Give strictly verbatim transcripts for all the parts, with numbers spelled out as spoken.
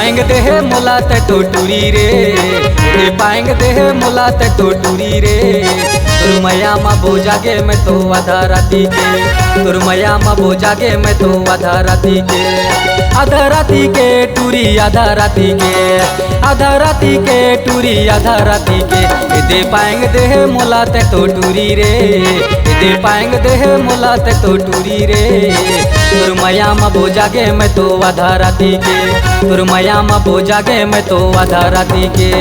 पाएंग देहे मोला तै तो टूरी रे, ए दे पाएंग देहे मोला तै तो टूरी रे। तोर मया मा बोजा गे मैं तो आधा राती के, तोर मया मा बोजा गे मैं तो आधा राती के। आधा राती के टूरी आधा राती के, आधा राती के टूरी आधा राती के। ए दे पाएंग देहे मोला तै तो टूरी रे, ए दे पाएंग देहे मोला तै तो टूरी रे। तोर मया मा बोजा गे मैं तो आधा राती के, तोर मया मा बोजा गे मैं तो आधा राती के।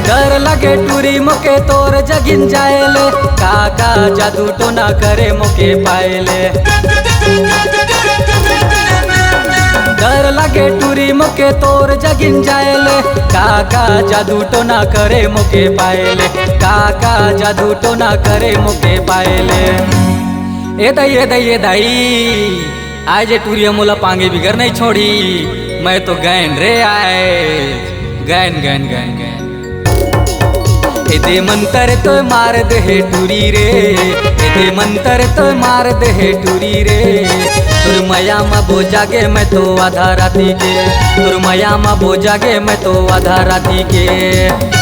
डर लगे टूरी मोके तोर जगिन जाए ले, का का जादू टोना करे मोके पाए ले। डर लगे टूरी मोके तोर जगिन जाए ले, का का जादू टोना करे मोके पाए ले, का का जादू टोना करे मोके पाए ले। ए दाई, ए दाई, ए दाई, आय जे टूरिया मोला पांगे बिगर नहीं छोड़ी, मैं तो गैन रे आय, गैन, गैन, गैन, गैन। ए दे मंतर तो मार दे हे टूरी रे, ए दे मंतर तो मार दे हे टूरी रे। तोर मया मा बोजा गे मैं तो आधा राती के, तोर मया मा बोजा गे मैं तो आधा राती के।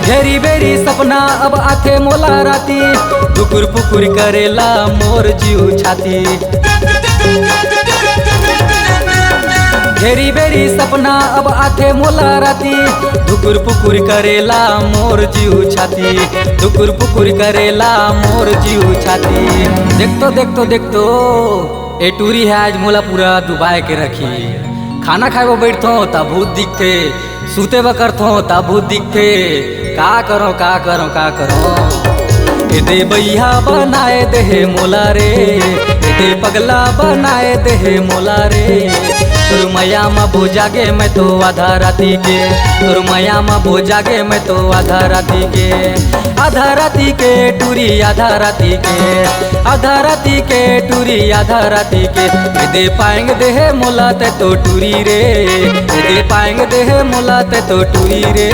घेरी बेरी सपना अब आथे मोला राती, धुकुर पुकुर करेला मोर जीव छाती। घेरी बेरी सपना अब आथे मोला राती, धुकुर पुकुर करेला मोर जीव छाती, धुकुर पुकुर करेला मोर जीव छाती। देखतो, देखतो, देखतो, ए टूरी हे आज मोला पूरा डुबाए के रखी। खाना खाए बर बैठथों, त भूत दिखथे, सूते बर करथों, त भूत दिखथे। का करों, का करों, का करों? ए दे बइहा बनाए देहे मोला रे, ए दे पगला बनाए देहे मोला रे। तोर मया मा बोजा गे मैं तो आधा राती के, तोर मया मा बोजा गे मैं तो आधा राती के। आधा राती के टूरी आधा राती के, आधा राती के टूरी आधा राती के। ए दे पाएंग देहे मोला तै तो टूरी रे, ए दे पाएंग देहे मोला तै तो टूरी रे।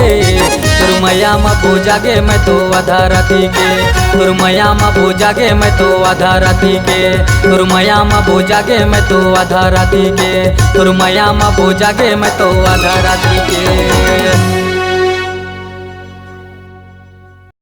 तोर मया मा बोजा गे मैं तो आधा राती के, तोर मया मा बोजा गे मैं तो आधा राती के, तोर मया मा बोजा गे मैं तो आधा राती के, तोर मया मा बोजा गे मैं तो आधा राती के।